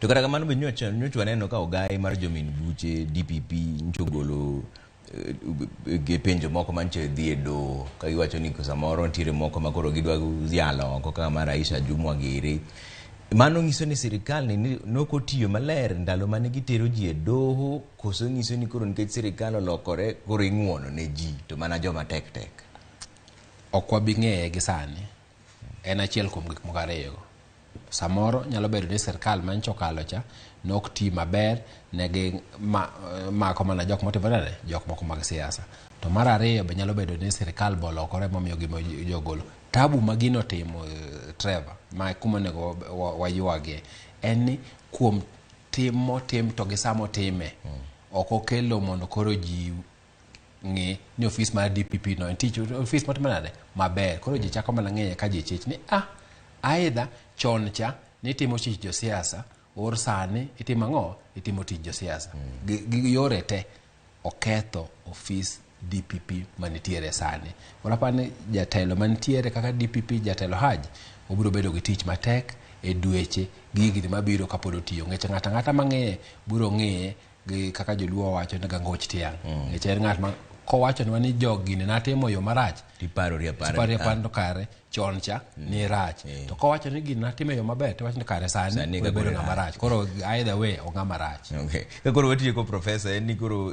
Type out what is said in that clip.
To kata kamano be nyocha nyocha waneno ka ogai mar jomin buche DPP nyocha ogolo gi penjo moko manche dhi e doho ka giwacho ni samoro nitiere moko ma koro gidwa yalo oko kaka mar Aisha Jumwa giri. Mano nyiso ni sirikal ni nok otiyo maler ndalo mane gitero ji e doho koso nyiso ni koro nikech sirikal olokore koro ing'uono ne ji to mana joma tek tek. Ok wabi ng'eye gi sani. En achiel kuom gik moko ariyogo. Samoro nyalo bedo ni sirkal manyocha okalo cha nok ti maber ne gi mako mana jok motimo nade jok moko mag siasa. To mar ariyo be nyalo bedo ni sirkal be olokore momiyo gima jogolo. Tabu ma gino otimo Trevor ma kuma onego waywagie en ni kuom tim motim to gi sama otime ok okelo mondo koro ji ng'e ni ofis mar DPP no en tich ofis motimo nade maber. Koro ji chako mana ng'eye ka ji chich ni ah aidha chon cha nitimo tich josiasa or sani itimo ang'o itimo tich josiasa. Gi yore te oketho ofis DPP manitiere sani. Koro aparo ni jatelo manitiere kaka DPP jatelo Haji obiro bedo gi tich matek e dweche gi higni mabiro kapod otiyo. Nikech ng'ato ang'ata mang'eye biro ng'iye gi kaka joluo wacho ni gangoch tiang'. Nikech en ng'at ma kowachonwa ni jog gini natimo yo marach Tiparori apara. Tiparori apara to kare chon cha ni rach. To kowacho ni gini natimo e yo maber tiwacho ni kare sani Sani obedo koro ng'ama rach. Koro either way ong'ama rach. Okay. Ka koro watieko professor en ni koro